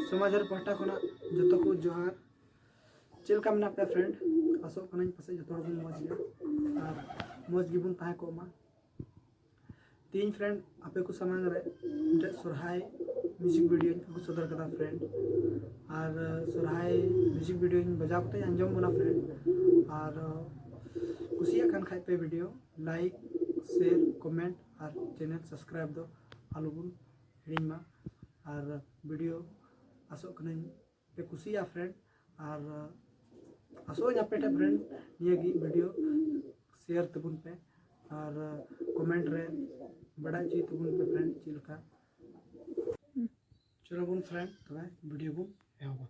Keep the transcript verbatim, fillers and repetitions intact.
ᱥᱚᱢᱟᱡᱽ ᱯᱟᱦᱴᱟ ᱠᱷᱚᱱᱟᱜ ᱡᱚᱛᱚ ᱠᱚ ᱡᱚᱦᱟᱨ᱾ ᱪᱮᱫ ᱞᱮᱠᱟ ᱢᱮᱱᱟᱜ ᱯᱮᱭᱟ friend? ᱟᱥᱚᱜ ᱠᱟᱹᱱᱟᱹᱧ ᱯᱟᱥᱮᱡ ᱡᱚᱛᱚ ᱦᱚᱲ ᱵᱚᱱ ᱢᱚᱡᱽ ᱜᱮᱭᱟ ᱟᱨ ᱢᱚᱡᱽ ᱜᱮᱵᱚᱱ ᱛᱟᱦᱮᱸ ᱠᱚᱜ ᱢᱟ᱾ ᱛᱮᱦᱮᱧ friend ᱟᱯᱮ ᱠᱚ ᱥᱟᱢᱟᱝ ᱨᱮ ᱢᱤᱫᱴᱮᱡ ᱥᱚᱨᱦᱟᱭ music videoᱧ ᱟᱹᱜᱩ ᱥᱚᱫᱚᱨ ᱠᱟᱫᱟ friend᱾ ᱟᱨ ᱥᱚᱨᱦᱟᱭ music videoᱧ ᱵᱟᱡᱟᱣ ᱠᱟᱛᱮᱧ ᱟᱸᱡᱚᱢ ᱵᱚᱱᱟ friend᱾ ᱟᱨ ᱠᱩᱥᱤᱭᱟᱜ ᱠᱟᱱ ᱠᱷᱟᱡ ᱯᱮ video, like, share, comment ᱟᱨ channel subscribe ᱫᱚ ᱟᱞᱚᱵᱚᱱ ᱦᱤᱲᱤᱧ ᱢᱟ᱾ ᱟᱨ video ᱟᱥᱚᱜ ᱠᱟᱹᱱᱟᱹᱧ ᱯᱮ ᱠᱩᱥᱤᱭᱟᱜᱼᱟ friend᱾ ᱟᱨ ᱟᱥᱚᱜ ᱟᱹᱧ ᱟᱯᱮ ᱴᱷᱮᱱ friend ᱱᱤᱭᱟᱹ ᱜᱮ video share ᱛᱟᱵᱚᱱ ᱯᱮ ᱟᱨ comment ᱨᱮ ᱵᱟᱰᱟᱭ ᱦᱚᱪᱚᱭ ᱛᱟᱵᱚᱱ ᱯᱮ friend ᱪᱮᱫ ᱞᱮᱠᱟ᱾ ᱪᱚᱞᱚ ᱵᱚᱱ friend ᱛᱚᱵᱮ video ᱵᱚᱱ ᱮᱦᱚᱵᱟ᱾